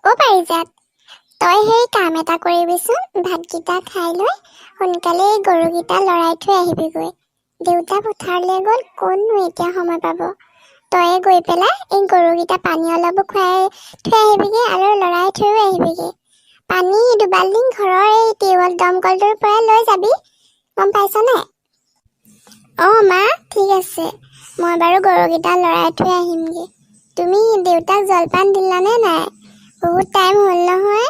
অ' পাৰিজাত, তই সেই কাম এটা কৰিবিচোন, ভাতকেইটা খাই লৈ সোনকালে এই গৰুকেইটা লৰাই থৈ আহিবিগৈ। দেউতা পথাৰলৈ গ'ল, ক'তনো এতিয়া সময় পাব। তয়ে গৈ পেলাই এই গৰুকেইটা পানী অলপো খুৱাই থৈ আহিবিগৈ আৰু লৰাই থৈও আহিবিগৈ। পানী দুবাল্টিং ঘৰৰ এই টিউবৱেল দমকলটোৰ পৰাই লৈ যাবি, গম পাইছনে? অঁ মা, ঠিক আছে, মই বাৰু গৰুকেইটা লৰাই থৈ আহিমগৈ। তুমি দেউতাক জলপান দিলানে নাই? বহুত টাইম হ'ল নহয়।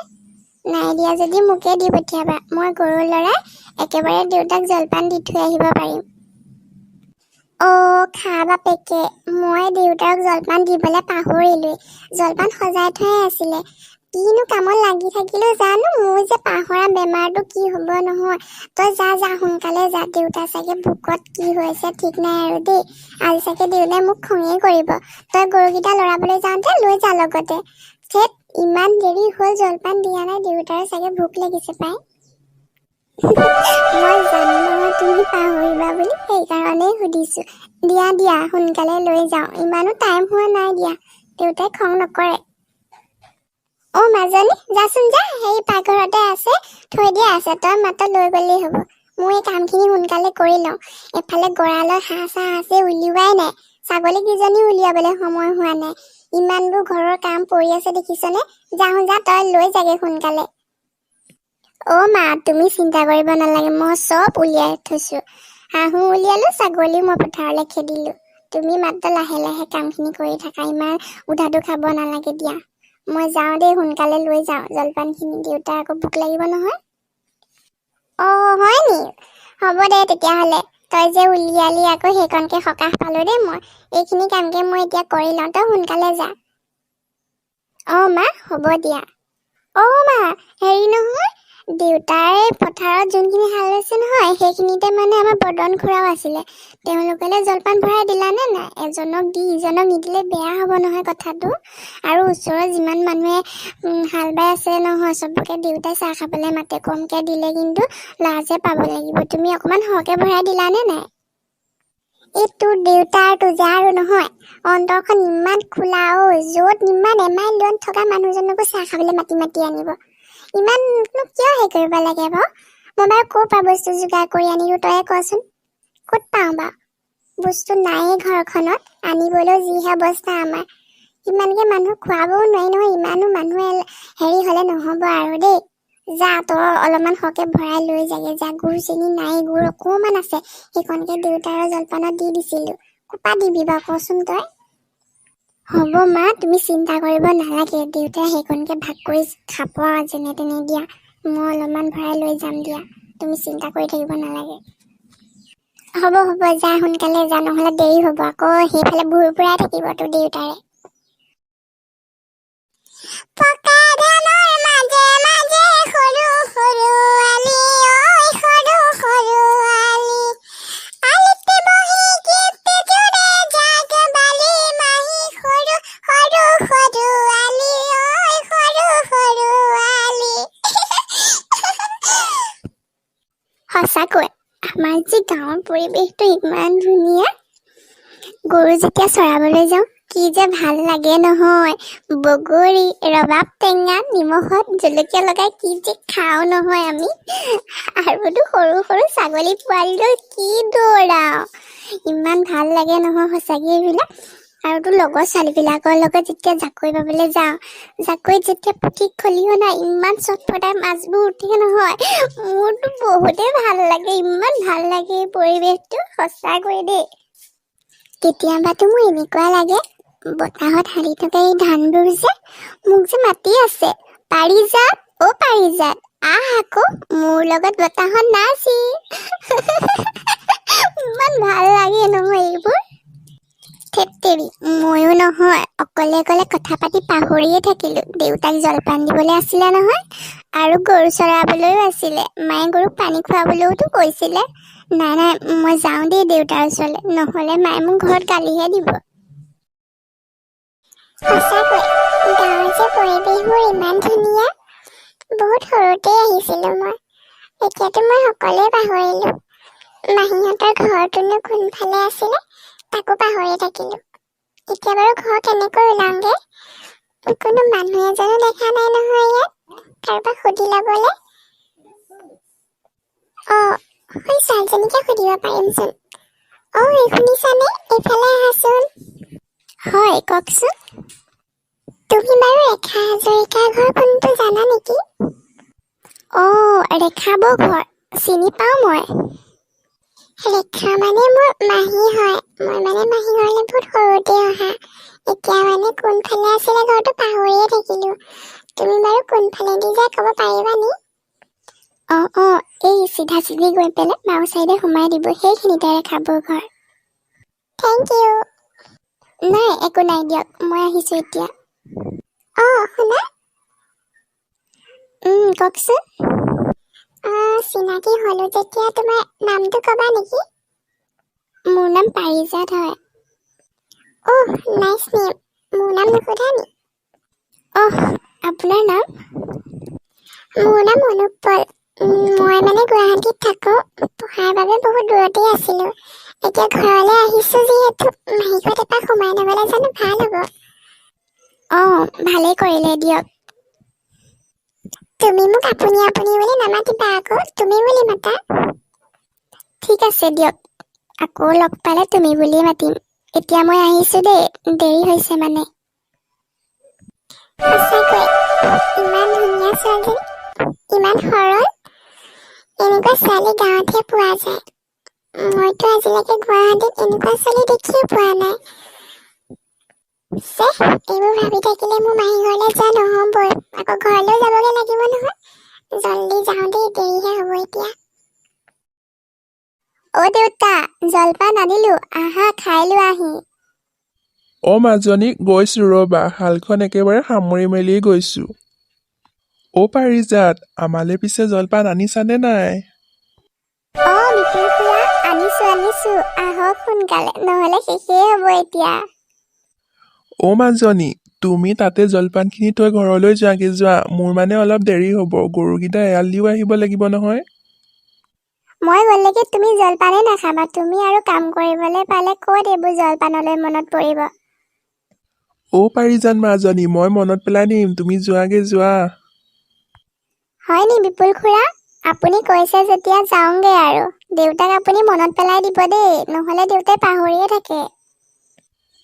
নাই দিয়া যদি মোকে দি পঠিয়াবা, মই গৰু লৰাই একেবাৰে দেউতাক জলপান দি থৈ আহিব পাৰিম। অ' খা বাপেকে, মই দেউতাক জলপান দিবলৈ পাহৰিলোৱেই। জলপান সজাই থোৱাই আছিলে, কিনো কামত লাগি থাকিলো জানো। মোৰ যে পাহৰা বেমাৰটো কি হ'ব নহয়। তই যা যা, সোনকালে যা, দেউতা চাগে ভোকত কি হৈছে ঠিক নাই আৰু দেই। আজি চাগে দেউতাই মোক খঙেই কৰিব। তই গৰুকেইটা লৰাবলৈ যাওঁতে লৈ যা লগতে। ধেত, ইমান দেৰি হ'ল জলপান দিয়া নাই, দেউতাৰ চাগে ভোক লাগিছে পাই। মই জানো নহয় তুমি পাহৰিবা বুলি, সেইকাৰণেই সুধিছো। দিয়া দিয়া, সোনকালে লৈ যাওঁ, ইমানো টাইম হোৱা নাই দিয়া, দেউতাই খং নকৰে। অ' মাজনী, যাচোন যা, সেই পাকঘৰতে আছে, থৈ দিয়া আছে, তই মাত্ৰ লৈ গ'লেই হ'ব। মই এই কামখিনি সোনকালে কৰি লওঁ। এফালে গঁৰালত হাঁহ চাহ আছে, উলিওৱাই নাই, ছাগলী কেইজনী উলিয়াবলৈ সময় হোৱা নাই। ইমানবোৰ ঘৰৰ কাম পৰি আছে দেখিছনে? যাওঁ যা, তই লৈ যাগে সোনকালে। অ' মা, তুমি চিন্তা কৰিব নালাগে, মই চব উলিয়াই থৈছো। হাঁহো উলিয়ালো, ছাগলীও মই পথাৰলৈ খেদিলো। তুমি মাত্ৰ লাহে লাহে কামখিনি কৰি থাকা, ইমান উধাটো খাব নালাগে দিয়া। মই যাওঁ দেই, সোনকালে লৈ যাওঁ জলপানখিনি, দেউতাৰ আকৌ ভোক লাগিব নহয়। অ' হয় নি, হ'ব দে তেতিয়াহ'লে। তই যে উলিয়ালি আকৌ সেইকণকে সকাহ পালো দেই মই। এইখিনি কামকে মই এতিয়া কৰি লওঁ, তই সোনকালে যা। অ' মা, হ'ব দিয়া। অ' মা, হেৰি নহয়, দেউতাই পথাৰত যোনখিনি হাল লৈছে নহয়, সেইখিনিতে মানে আমাৰ বদন খুৰাও আছিলে, তেওঁলোকলৈ জলপান ভৰাই দিলানে নাই? এজনক দি ইজনক নিদিলে বেয়া হ'ব নহয় কথাটো। আৰু ওচৰৰ যিমান মানুহে হাল বাই আছে নহয়, চবকে দেউতাই চাহ খাবলৈ মাতে, কমকৈ দিলে কিন্তু লাজে পাব লাগিব। তুমি অকণমান সৰহকৈ ভৰাই দিলানে নাই? এই তোৰ দেউতাৰটো যে আৰু নহয়, অন্তৰখন ইমান খোলা অ', য'ত ইমান এমাইল দূৰত থকা মানুহজনকো চাহ খাবলৈ মাতি মাতি আনিব। ইমাননো কিয় হেৰি কৰিব লাগে বাৰু? মই বাৰু ক'ৰ পৰা বস্তু যোগাৰ কৰি আনিলো তয়ে কচোন, ক'ত পাওঁ বাৰু? বস্তু নায়েই ঘৰখনত, আনিবলৈও যিহে অৱস্থা আমাৰ। ইমানকে মানুহ খুৱাবও নোৱাৰি নহয়, ইমানো মানুহে হেৰি হ'লে নহ'ব আৰু দেই। যা, তই অলপমান সৰহকে ভৰাই লৈ যাগে যা। গুৰ চেনি নাই, গুৰ অকণমান আছে, সেইকণকে দেউতাৰৰ জলপানত দি দিছিলো। ক'পা দিবি বাৰু কচোন তই? হ'ব মা, তুমি চিন্তা কৰিব নালাগে, দেউতাই সেইকণকে ভাগ কৰি খাব আৰু যেনে তেনে দিয়া। মই অলপমান ভৰাই লৈ যাম দিয়া, তুমি চিন্তা কৰি থাকিব নালাগে। হ'ব হ'ব, যা সোনকালে যা, নহ'লে দেৰি হ'ব আকৌ, সেইফালে ভুৰ ভুৰাই থাকিব তোৰ দেউতাৰে। পকা ধানৰ মাজে মাজে সৰু সৰু আলি, ঐ সৰু সৰু আলি, আলিতে বহি গীত জুৰে জাগ বালি মাহি, সৰু সৰু সৰু আলি, ঐ সৰু সৰু আলি। সঁচাকৈ আমাৰ যে গাঁৱৰ পৰিৱেশটো ইমান ধুনীয়া। গৰু যেতিয়া চৰাবলৈ যাওঁ কি যে ভাল লাগে নহয়। বগৰী, ৰবাব টেঙা নিমখত জলকীয়া লগাই কি যে খাওঁ নহয় আমি। আৰুতো সৰু সৰু ছাগলী পোৱালিলৈ কি দৌৰাওঁ, ইমান ভাল লাগে নহয় সঁচাকৈ এইবিলাক। আৰুতো লগৰ ছোৱালীবিলাকৰ লগত যেতিয়া জাকৈ বাবলৈ যাওঁ, জাকৈত যেতিয়া পুঠি খলিহনা ইমান চটফটাই মাছবোৰ উঠে নহয়, মোৰতো বহুতেই ভাল লাগে, ইমান ভাল লাগে এই পৰিৱেশটো সঁচাকৈ দেই। কেতিয়াবাতো মোৰ এনেকুৱা লাগে বতাহত হালি থকা এই ধানবোৰ যে মোক যে মাতি আছে, পাৰিজাত অ' পাৰিজাত, আহ আকৌ মোৰ লগত বতাহত নাচি। ইমান ভাল লাগে নহয় এইবোৰ। ধেত্তেৰি, ময়ো নহয় অকলে অকলে কথা পাতি পাহৰিয়ে থাকিলো। দেউতাক জলপান দিবলৈ আছিলে নহয়, আৰু গৰু চৰাবলৈও আছিলে, মায়ে গৰুক পানী খুৱাবলৈওতো কৈছিলে। নাই নাই, মই যাওঁ দেই দেউতাৰ ওচৰলৈ, নহ'লে মায়ে মোক ঘৰত গালিহে দিব। সঁচাকৈ গাঁৱৰ যে পৰিৱেশবোৰ ইমান ধুনীয়া। বহুত সৰুতেই আহিছিলো মই, এতিয়াতো মই সকলোৱে পাহৰিলো। মাহীহঁতৰ ঘৰটোনো কোনফালে আছিলে তাকো পাহৰি থাকিলো। এতিয়া বাৰু ঘৰ কেনেকৈ ওলাওঁগে? কোনো মানুহ এজনো দেখা নাই নহয় ইয়াত, কাৰোবাক সুধি ল'বলে। অ', সেই ছোৱালীজনীকে সুধিব পাৰিমচোন। ঐ শুনিছানে, এইফালে আহাচোন। হয়, কওকচোন। তুমি বাৰু ৰেখা হাজৰিকাৰ ঘৰ কোনটো জানা নেকি? অ', ৰেখা বৌ ঘৰ চিনি পাওঁ মই। ৰেখা মানে মোৰ মাহী হয়। মই মানে মাহী ঘৰলৈ বহুত সৰুতে অহা। এতিয়া মানে কোনফালে আছিলে ঘৰটো পাহৰিয়ে থাকিলো। তুমি বাৰু কোনফালেদি যায় ক'ব পাৰিবা নি? অঁ অঁ, এই চিধা চিধি গৈ পেলাই বাওঁ চাইডে সোমাই দিব, সেইখিনিতে ৰেখা বৌৰ ঘৰ। Thank you. নাই, একো নাই দিয়ক, মই আহিছোঁ এতিয়া। অঁ শুনা। কওকচোন। অঁ, চিনাকি হ'লো যেতিয়া তোমাৰ নামটো ক'বা নেকি? মোৰ নাম পাৰিজাত হয়। অহ, নাইচ নেম। মোৰ নাম নুসুধা নি? অহ, আপোনাৰ নাম? মোৰ নাম অনুপল। মই মানে গুৱাহাটীত থাকোঁ, পঢ়াৰ বাবে বহুত দূৰতেই আছিলোঁ। এতিয়া ঘৰলৈ আহিছোঁ যিহেতু মাহী ঘৰত এপাক সোমাই নগ'লে জানো ভাল হ'ব? অঁ, ভালেই কৰিলে দিয়ক। তুমি মোক আপুনি আপুনি বুলি নামাতিবা আকৌ, তুমি বুলি মাতা। ঠিক আছে দিয়ক, আকৌ লগ পালে তুমি বুলিয়ে মাতিম। এতিয়া মই আহিছোঁ দেই, দেৰি হৈছে মানে। সঁচাকৈ ইমান ধুনীয়া ছোৱালীজনী, ইমান সৰল। এনেকুৱা ছোৱালী গাঁৱতহে পোৱা যায়। মইতো আজিলৈকে গুৱাহাটীত এনেকুৱা ছোৱালী দেখিয়ে পোৱা নাই। চেহ, এইবোৰ ভাবি থাকিলে মোৰ মাহী ঘৰলৈ যোৱা নহ'বই। আকৌ ঘৰলৈও যাবগৈ লাগিব নহয়। জল্দি যাওঁ দেই, দেৰিহে হ'ব এতিয়া। অ' দেউতা, জলপান আনিলো, আহা খাই লোৱাহি। অ' মাজনী, গৈছোঁ ৰ'বা, শালখন একেবাৰে সামৰি মেলি গৈছোঁ। অ' পাৰিজাত, আমালৈ পিছে জলপান আনিছানে নাই? অ' বিপুল খুৰা, আনিছো আনিছো, আহক সোনকালে, নহ'লে শেষেই হ'ব এতিয়া। অ' মাজনী, তুমি তাতে জলপানখিনি থৈ ঘৰলৈ যোৱাগৈ যোৱা, মোৰ মানে অলপ দেৰি হ'ব, গৰুকেইটা এৰাল দিও আহিব লাগিব নহয়। মই গ'লেগে তুমি জলপানেই নাখাবা। তুমি আৰু কাম কৰিবলৈ পালে ক'ত এইবোৰ জলপানলৈ মনত পৰিব। অ' পাৰিজাত মাজনী, মই মনত পেলাই দিম, তুমি যোৱাগৈ যোৱা। হয় নি বিপুল খুৰা? আপুনি কৈছে যেতিয়া যাওঁগে আৰু। দেউতাক আপুনি মনত পেলাই দিব দেই, নহ'লে দেউতাই পাহৰিয়ে থাকে।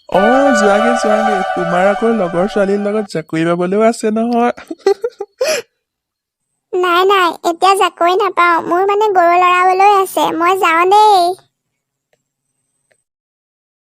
অ' যোৱাগে যোৱাগে, তোমাৰ আকৌ লগৰ ছোৱালীৰ লগত জাকৈ বাবলৈও আছে নহয়। নাই নাই, এতিয়া জাকৈ নাপাওঁ, মোৰ মানে গৰু লৰাবলৈ আছে। মই যাওঁ দেই।